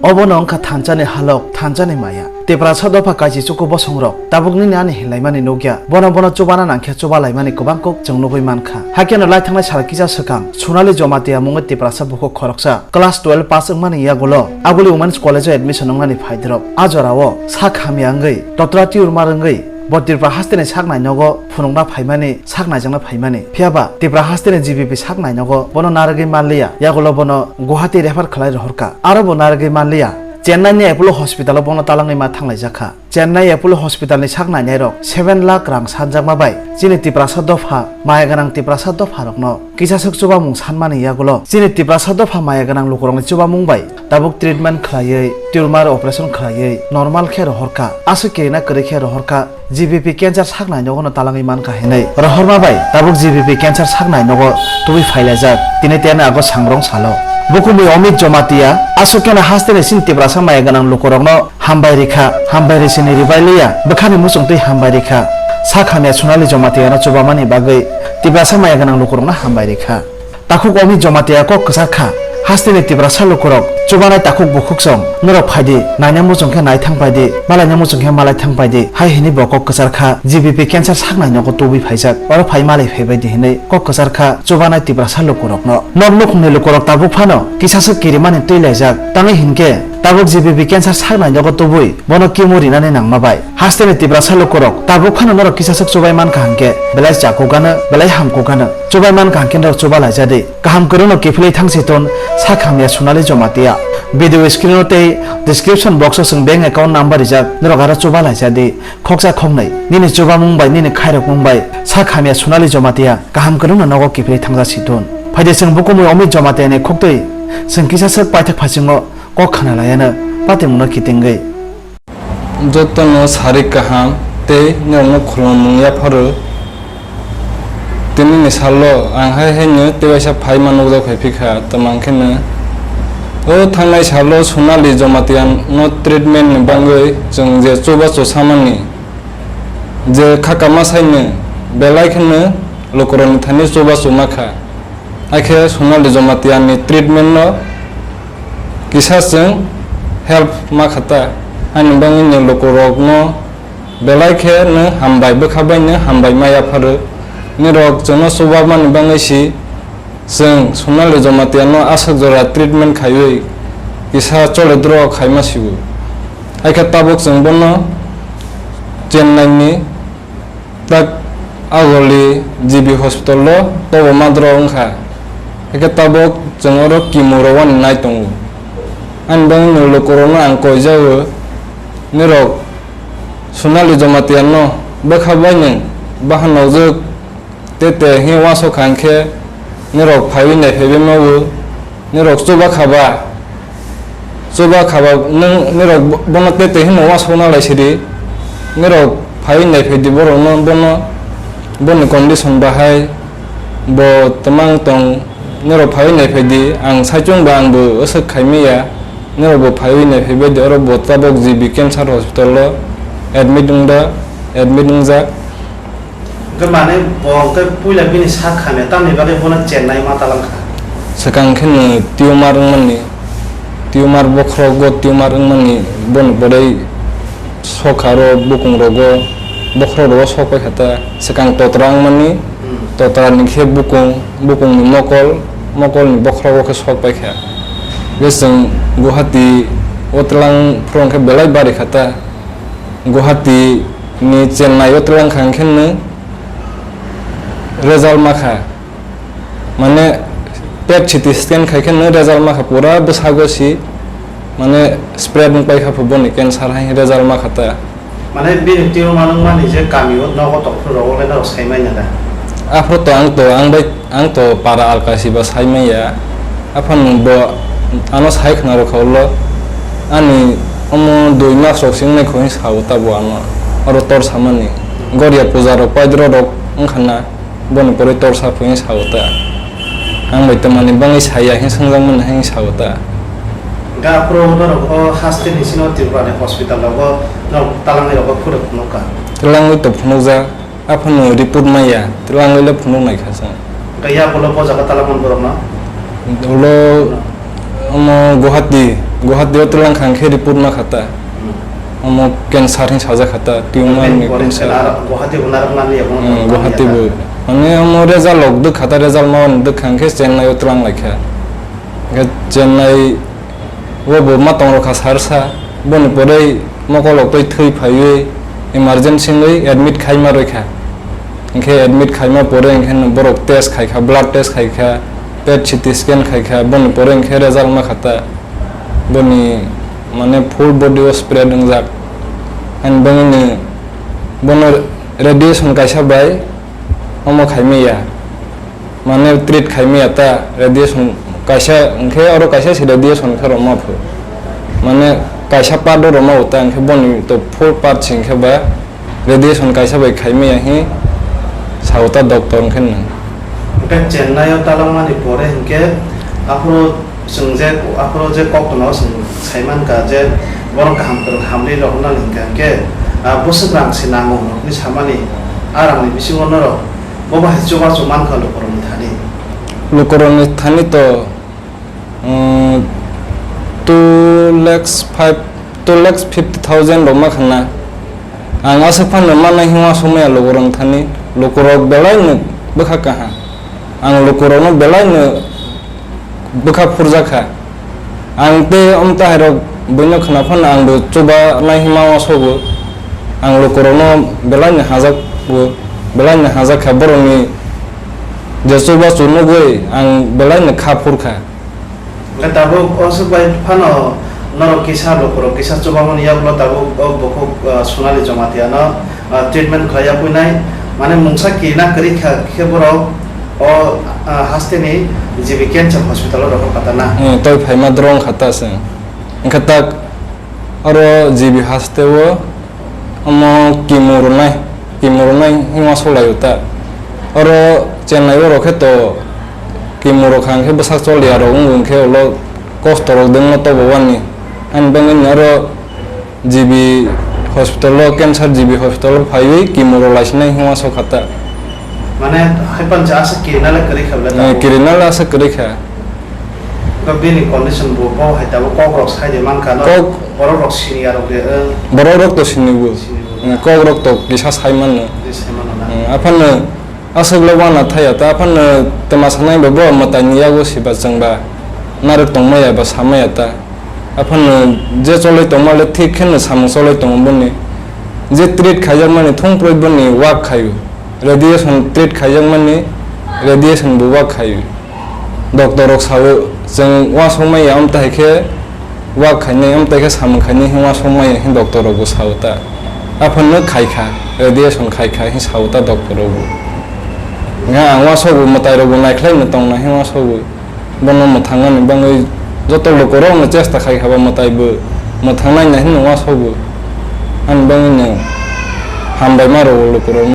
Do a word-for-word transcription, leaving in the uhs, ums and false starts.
Obono wngkha thansa ni halok, thansa ni maya. Tiprasa dopha kaisi chuku bosongrok tabuk nini ani hinlaimani nukya. Bono bono chubana nangkhe chuba laimani kwbang kok chwng nugwi mankha. Haikhe no laithangnai sal kisa swkang Sonali Jamatia mungwi Tiprasa bukhuk khoroksa class twelve pass wngmani yagulo Aguli Women's College o admission wngnani phaidrop. A jorao sak hamya wngwi totra tiurma rwngwi bo Tripura hasteni sak nainogo phunukna phaimani, sak naijakna phaimani. Phiyaba Tripura hasteni G B P sak nainogo bono narwgwi manliya, yagulo bono Guwahati refer khlai rohorkha. Aro bo narwgwi manliya, Chennai ni Apollo Hospital o bono talangwi ma thanglaijakha. Chennai Apollo Hospital ni sak nainairok seven lakh rang sanjakma bai chini Tiprasa dopha, maya gwnang Tiprasa dopha rokno kisaswk chubamung sanmani yagulo chini Tiprasa dopha maya gwnang lukurokni chubamung bai tabuk treatment khlaiwi, tumor operation khlaiwi normal khe rohorkha, aswk kirina kwrwi khe rohorkha. G B P cancer sak nainogo no talangwi mankha hinwi rohorma bai tabuk G B P cancer sak nainogo tubui phailaijak, tini teni ago sangrong salo. Bukumui Amit Jamatia aswk kheno hasteni chini Tiprasa maya gwnang lukurokno hambai rikha, hambai risini ribai liya, bwkhani muchungtwi hambai rikha. Sak hamya Sonali Jamatia no chubamani bagwi Tiprasa maya gwnang lukurokno hambai rikha. Takhuk Amit Jamatia kok kwchar kha, hasteni Tiprasa lukurok chubanai takhuk bukhuksong, norok phaidi, naina muchung khe nai thang paidi, malaina muchung khe malai thang paidi, hai hini bo kok kwchar kha, G B P cancer sak nainogo tubui phaijak, oro phai malai phaibaidi hinwi kok kwchar kha chubanai Tiprasa lukurokno. Nok nukhungni lukurok tabuk phano kisaswk kirimani twi laijak, tangwi hinkhe tabuk G B P cancer sak nainogo tubui bono chemo rinani nangma bai. Hasteni Tiprasa lukurok tabuk phano norok kisaswk chubai mankha hinkhe belai chakugano, belai hamkugano. Chubai mankha hinkhe norok chuba laijadi. Kaham kwrwngno kiphilwi thangsi ton, sak hamya Sonali Jamatia. Video screen o tei description box o chwng bank account number rijak, norok aro chuba laijadi. Khoksa khoknwi nini chubamung bai, nini khairokmung bai sak hamya Sonali Jamatia kaham kwrwngno nogo kiphilwi thangjasi ton. Phaidi chwng bukumui Amit Jamatia ni khuktwi chwng kisaswk paithak phasingo kok khna layano patimungno kitingwi. Jotono sari kaham tei norokno khulumung yapharo. Tinini salo ang hai haino tei waisa phaima nukjak phai phikha, tamo hwnkhe no o thangnai salo Sonali Jamatia no treatment ni bagwi chwng je chubachu samani je khakama saino belai kheno lukurokni thani chubachu makha. Hakhe Sonali Jamatia ni treatment no kisa chwng help ma kha ta, ani bagwi ni lukurokno belai khe no hambai, bwkha bai no hambai ma yapharo. Nirok chwngno chubamani bagwi si chwng Sonali Jamatia no aswk jora treatment khaiwi kisa chole dro khaima sio. Hakhe tabuk chwng bono Chennai ni tak Agoli G B hospital o tobo madro wngkha. Hakhe tabuk chwng oro chemo rwani nai tongo. Ani bagwi no lukurokno ang koijago, nirok Sonali Jamatia no bwkha bai nwng bahan nokjwk tete hwnwi uansuk kha hinkhe nirok phaiwi naiphaibai mawo. Nirok chuba khaba, chuba khaba nwng nirok bo-, bono tete hwnwi uansukna lai sidi. Nirok phaiwi naiphaidi borokno, bono, boni condition bahai bo twmang tong. Nirok phaiwi naiphaidi, ang saichung ba angbo aswk khaimaya. Nirok bo phaiwi naiphaibaidi, oro bo tabuk G B cancer hospital o admit wngda, admit wngjak. Hwnkhe mane bo hwnkhe puila bini sak hamya, tamni bagwi bono Chennai ma talang kha. Swkang khe no tumor wngmani, tumor bokhorogo tumor wngmani, boni bwrwi sok aro bukung rogo, bokhorok rogo sok pai kha ta. Swkang totra wngmani, hmm, totra ni khe bukung, bukung ni mokol, mokol ni bokhorogo khe sok pai kha. Hwnkhe chwng Guwahati o twlang phuru hwnkhe belai bari kha ta. Guwahati ni Chennai o twlang kha hwnkhe no result ma kha. Mane pet C T scan khai khe no result ma kha, pura bwsago si, mane spread wng pai kha pho boni cancer hai result ma kha ta. Mane bini tumor wngmani je kami o nogo tongphuru rogo le norok sai manya da? Aphuru to ang to, ang bai Ang to para alkasi ba sai manya. Aphano bo ano sai khna rwkha ulo. Ani omo dui mas rok se wngnai kho hwnwi sa o ta bo ano. Oro tor samani. Goria puja rok paidro rok wngkha na. Boni pore tor sa pho hwnwi sa o ta. Ang bai to mani bangwi saya hwnwi swngjak mani hwnwi sa o ta. Ga pro norok o haste ni sino Tripura ni hospital rogo norok talangni rogo phuru phunuk kha. Talangwi to phunukjak. Aphano report maya, twlangwi le phunuk nai kha chwng. Hwnkhe ya bolo bo jaga tala man borok no? Ulo omo Guwahati, Guwahati o twlang kha hwnkhe report ma kha ta. Hmm. Omo cancer hin sajak kha ta, tumor ni cancer. Guwahati bo narwk nani abo. Hmm, Guwahati bo. Mane omo result rok dwk kha ta, result ma dwk kha hwnkhe Chennai o twlang lai kha. Hwnkhe Chennai o bo ma tong rw kha sar sa. Boni pore mokol rok twi thwi phaiwi emergency wngwi admit khai ma rw kha. Hwnkhe admit khaima pore hwnkhe no borok test khai kha, blood test khai kha, pet C T scan khai kha, boni pore hwnkhe result ma kha ta. Boni mane full body o spread wngjak. Ani bagwino bono radiation kaisa bai omo khai maya. Mane treat khai maya ta radiation kaisa hwnkhe oro kaisa se radiation khe rwma pho. Mane kaisa part o rwma o ta hwnkhe boni to full part se hwnkhe ba radiation kaisa bai khai maya hi sao ta doctor hwnkhe nwng. Hwnkhe Chennai o talangmani pore hwnkhe aphuru chwng je, aphuru je kok tono chwng sai mankha je borok kaham kwrwng hamri rok wngna hwnkha hwnkhe, ah, bwswk rang se nango hwnwi samani, ah rangni bisingo norok bo bahai chubachu mankha lukurokni thani. Lukurokni thani to Umm, two lakhs five, two lakhs fifty thousand rok ma khna. Ang aswk phano manai hwnwi uansuk maya lukurok thani. Lukurok belai no bwkha kaham. Ang lukurok no belai no bwkha phurjak kha. Ang tei amtahai rok buino khna phano ang bo chuba nai hwnwi ma uansugo. Ang lukurok no belai no hajak o, belai no hajak kha borok ni je chubachu nugwi ang belai no kha phur kha. Hwnkhe tabuk o swk bai phano norok kisa lukurok kisa chubamani yagulo tabuk o bukhuk, ah, Sonali Jamatia no, ah, treatment khlai ya puinai, mane mungsa kirina kwrwi kha khe borok o, ah, hasteni G B cancer hospital o rohor kha ta na. Hmm, toi phaima drong kha ta se. Hwnkhe tak oro G B haste o Omo chemo rwnai, chemo rwnai hwnwi uansuk lai o ta. Oro Chennai o rok khe to chemo rwkha hwnkhe bwsak choliya rok wng wng khe ulo kosto rok dwngno tobo wani. Ani bagwi no oro G B hospital o, cancer G B hospital o phaiwi chemo rwlai sinai hwnwi uansuk kha ta. Mane, hai pancha asa kirina le kwrwi kha bwle. Eh, tabuk. Kirina le asa kwrwi kha. Khe bini condition bo, bo hai tabuk kok rok sai de man kha no. Kok. Borok rok sini ya rok de, eh. Borok rok to sini bo. Sini bo. Eh, kok rok to kisa sai man no. Kisa sai man no na. Eh, aphano aswk le wana thaya ta, aphano twma sanai bo, bo mwtai ni yago siba chwng ba narwk tong maya ba sa maya ta. Aphano je choloi tongma le thik khe no samung choloi tongo boni. Je treat khaijak mani thung proi boni work khaio. Radiation treat khaijak mani radiation bo work khaio. Doctor rok sao chwng uansuk maya amtahai khe work khainai amtahai khe samung khainai hwnwi uansuk maya hwnwi doctor rok bo sao ta. Aphano khai kha, radiation khai kha hwnwi sao ta doctor rok bo. Nga ang uansuk bo mwtai rok bo naikhlai no tong nai hwnwi uansuk bo. Bono mwthangnani bagwi joto lukurokno chesta khai kha ba mwtai bo mwthangnaina hino uansukgo. Ani bagwino hambai ma rwo lukurokno.